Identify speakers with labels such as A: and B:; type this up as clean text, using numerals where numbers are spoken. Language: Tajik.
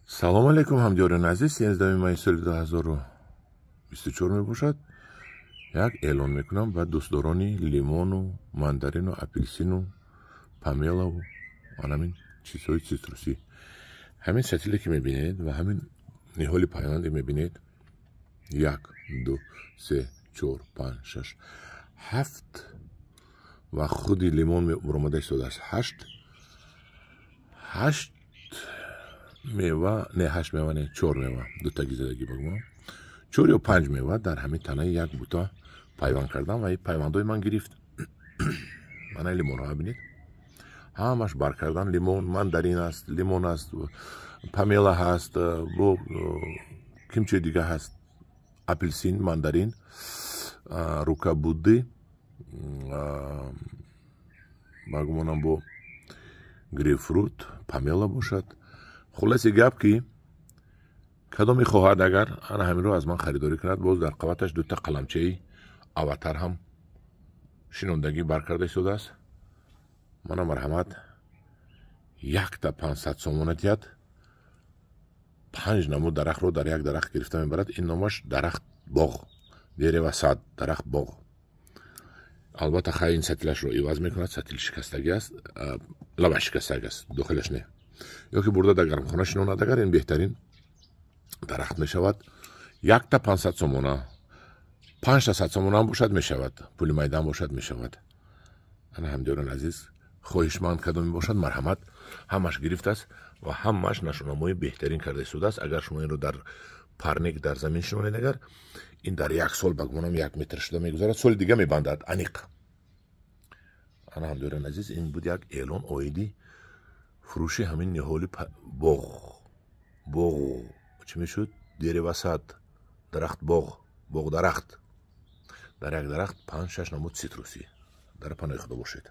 A: Салом алейкум, ҳамдиёрони азиз. 13 майи соли 2024 мебошад. Як эълон мекунам ба дӯстдорони лимону, мандарину, апелсину, помелову ҳамин чизҳои цитрусӣ. Ҳамин сатиле, ки мебинед, ва ҳамин ниҳоли пайванде мебинед, як, ду, се, чор, панҷ, шаш, ҳафт ва худи лимон баромада истодааст, ҳашт, ҳашт мева, не, ҳашт мева не, чор мева, дутаги задагӣ багумонам, чор ё панҷ мева дар ҳамин танаи як бута пайванд кардам ва пайвандҳои ман гирифт. Мана лимонҳо, бинед, ҳамаш бар кардан. Лимон, мандарин аст, лимон аст, помела ҳаст, бо кимчои дига ҳаст, апелсин, мандарин, рука Будды, ба гумонам, бо грейпфрут, помела бошад. Хулоси гап, ки кадоме хоҳад, агар ана ҳаминро аз ман харидорӣ кунад, боз дар қабаташ дута қаламчаи аватар ҳам шинондагӣ бар карда истодааст. Мана, марҳамат, якта 500 сомона диҳад, панҷ намуд дарахтро дар як дарахт гирифта мебарад. Ин номаш дарахт боғ, дерево сад, дарахт боғ. Албатта, хай, ин сатилашро иваз мекунад, сатил шикастагӣ аст, лабаш шикастагӣ аст, дохилаш не. Ё ки бурда дар гармхона шинонад, агар ин беҳтарин дарахт мешавад. Якта 500 сомона, панҷта 100 сомонаам бошад, мешавад, пули майдаам бошад, мешавад. Ана, ҳамдиёрон азиз, хоҳишманд кадоме бошад, марҳамат. Ҳамаш гирифтааст ва ҳамаш нашунамои беҳтарин карда истодааст. Агар шумо инро дар парник, дар замин шинонед, агар ин дар як сол, ба гумонам, 1 метр шуда мегузарад, соли дига мебандад аниқ. Ана, ҳамдиёрон азиз, ин буд як эълон оиди фурӯши ҳамин ниҳоли боғ, боғ чӣ мешуд, дерево сад, дарахт боғ, боғ дарахт, дар як дарахт панҷ, шаш намуд цитрусӣ. Дар паноҳи Худо бошед.